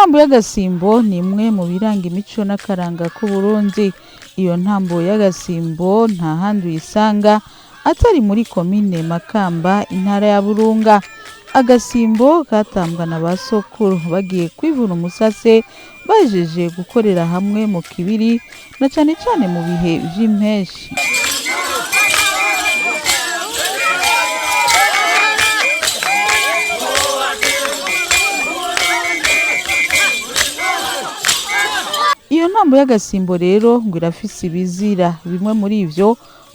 Intambo y'agasimbo ni imwe mu biranga imico n'akaranga k'Uburundi. Iyo ntambo y'agasimbo nta handi uyisanga atari muri komine Makamba, intara ya Burunga. Agasimbo katambwa na ba sokuru bagiye kwivuna umusase bahejeje gukorera hamwe mu kibiri na cane cane mu bihe vy'impeshi. Iyo ntambo y'agasimbo rero ngo irafise ibizira. Bimwe muri ivyo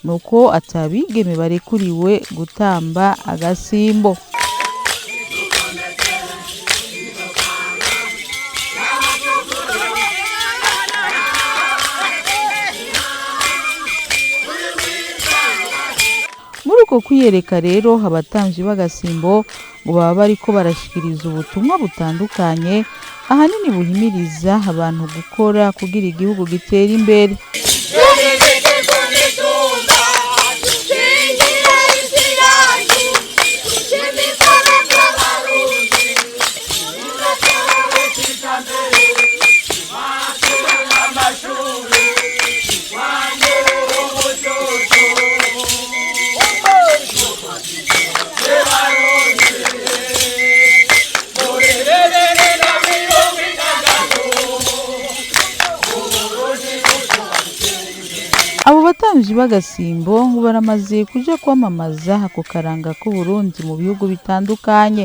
nuko ata bigeme barekuriwe gutamba agasimbo. Muri uko kwiyereka rero abatamvyi b'agasimbo ngo baba bariko barashikiriza ubutumwa butandukanye ahanini buhimiriza abantu gukora kugira igihugu gitere imbere. Abo batamvyi b'agasimbo ngo baramaze kuja kwamamaza ako karanga k'Uburundi mu bihugu bitandukanye.